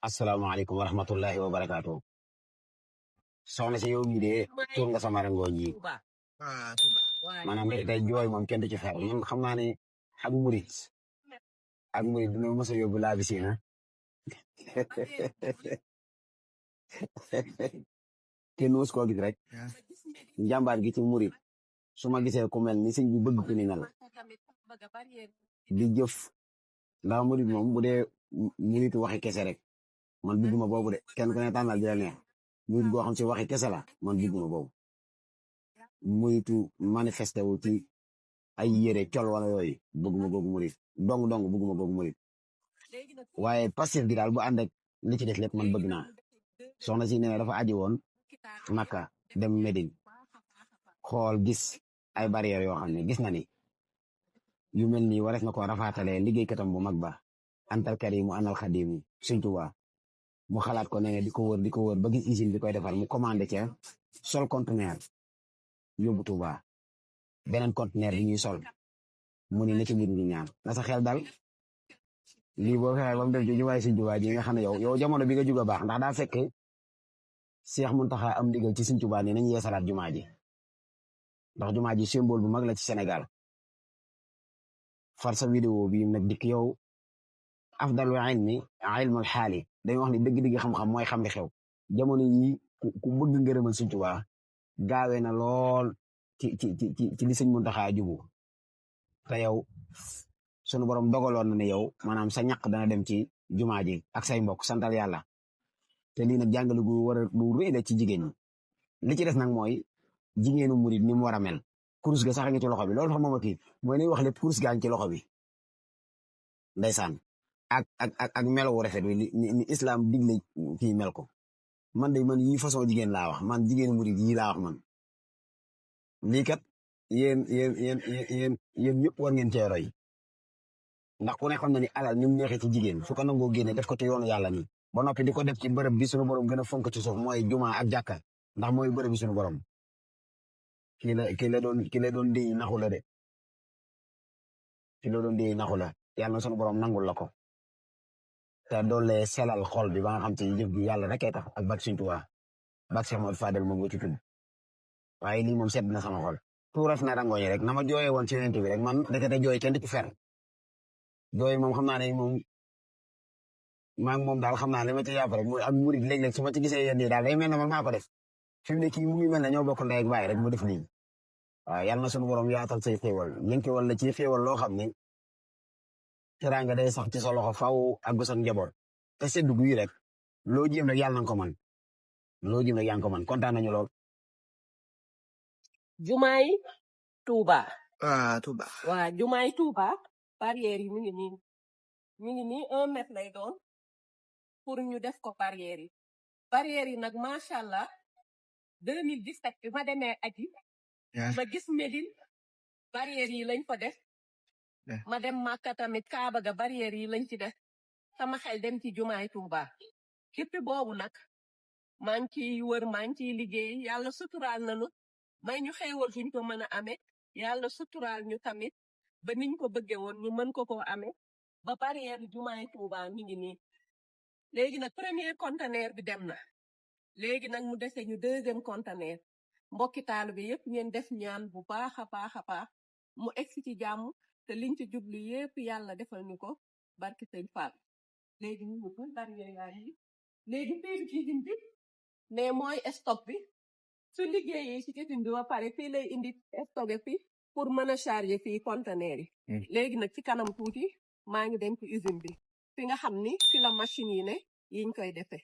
asalaamaaleykum wa rahmatullahi wa barakaatu. soxna si yow mii de tuur nga sama rangoo ji maanaam day jooy moom kenn du ci xew ñun xam naa ne ak murit dina mos a yóbbu laa bisiina kenn mos koo gis rek njàmbaar gi ci murit su ma gisee ku mel ni sëñ bi bëgg ku ni mel di jëf ndax murit moom bu dee muritu waxi kese rek man bëgguma boobu de kenn ku ne tànnal di la neex murit goo xam ci waxi kese la man bëgguma boobu muritu manifesté wu ci ay yére col wala yooyu bëgguma googu murit dong bëgguma googu murit waaye passif gi daal bu ànd ak li ci des lépp man bëgg naa soxna si nee na dafa aji woon Makka dem Medine xool gis ay barrières yoo xam ne gis na ni yu mel nii warees na ko rafaatalee liggéeykatam bu mag ba antal karimu anal xadimu Sëñ Tuubaa mu xalaat ko ne di ko wër ba gis usine bi koy defar mu commandé ca sol conteneur yóbbu Tuubaa beneen conteneur bi ñuy sol mu ne na ci mbir mi ñaan na sa xel dal lii boo fexee ba mu def ci jumaay Sëñ Tuubaa ji nga xam ne yow jamono bi nga juga baax ndax daa fekk Seex Muntaxa am ndigal ci Sëñ Tuubaa ne nañ yeesalaat jumaa ji ndax jumaa ji symbole bu mag la ci Sénégal far sa vidéo bi nag dikk yow afdalu ilmi ilmul xaali dañuy wax ni dëgg-dëgg xam-xam mooy xam li xew jamono yi ku bëgg ngërëmal Sëñ Tuubaa gaawee na lool ci li Sëñ Muntaxa jubu te yow sunu borom dogaloon na ne yow maanaam sa ñaq dana dem ci jumaa ji ak say mbokk santal yàlla te lii nag jàngale gu war a lu rëy la ci jigéen ñi li ci des nag mooy jigéenu murit ni mu war a mel kurus ga sax a ngi ci loxo bi loolu xam mooma kii mooy nañ wax lépp kurus gaa ngi ci loxo bi ndeysaan ak melo wu rafet wi ni islam digle kii mel ko man yi façon jigéen laa wax man jigéenu murit yi laa wax man lii kat yéen ñëpp war ngeen cee roy ndax ku ne xam na ni alal ni mu neexee ci jigéen su ko nangoo génne def ko ci yoonu yàlla nii ba noppi di ko def ci bërëb bi suñu borom gën a fonk ci suuf mooy jumaa ak jàkka ndax mooy bërëb bi suñu borom ki la doon déy naxu la de ki la doon déy naxu la yàlla na suñu borom nangul la ko te doole selal xol bi ba nga xam te jëf gi yàlla rek tax ak bak Sëñ Tuubaa bak Cheikh Modou Fadel moom nga ci tudd waaye lii moom sedd na sama xol tuuraf na rangooñi rek na ma jooyee woon ci yonent bi rek man ndekete jooy kenn du ci fer jooy moom xam naa ne moom maa ngi moom daal xam naa li ma ci yàpp rek mooy ak murit léeg-léeg su ma ci gisee yenn yi daal day mel ne man maa ko def fi mu ne kii mu ngi mel ne ñoo bokk ndey ak baay rek mu def lii waaw yàlla na sunu borom yaatal say xéewal yënkewal la ci xéewal loo xam ne teraanga day sax ci sa loxo faaw ak sa njaboot te seddu guy rek loo jéem rek yàlla na ko man loo jéem rek yaa ngi ko man kontaan nañu lool. Jumaay Tuuba. Tuuba. waa Jumaay Tuuba barrière yi mi ngi nii 1 mètre lay doon pour ñu def ko barrière yi nag macha allah 2017 bi ma demee aji ma gis Médine barrière yi lañ ko def ma dem Màkka tamit Kaaba ga barrière yi lañ ci def sama xel dem ci Jumaay Tuuba depuis boobu nag maa ngi ciy wër maa ngi ciy liggéey yàlla suturaal nañu may ñu xéewal fuñ ko mën a amee yàlla suturaal ñu tamit ba niñ ko bëggee woon ñu mën ko koo amee ba barrière Jumaay Tuuba mi ngi nii léegi nag premier conteneur bi dem na léegi nag mu dese ñu 2e conteneur mbokki taalu bi yëpp ngeen def ñaan bu baax a baax mu egsi ci jàmm te liñ ci jublu yëpp yàlla defal ñu ko barki Sëñ Fall léegi ñu ngi ko barrière yaa yi léegi fii ci usine bi mais mooy stock bi su liggéeyee ci usine bi ba pare fii lay indi stocké fi pour mën a charger fii conteneur yi léegi nag ci kanam tuuti maa ngi dem ci usine bi fi nga xam ni fi la machine yi ne yiñ koy defee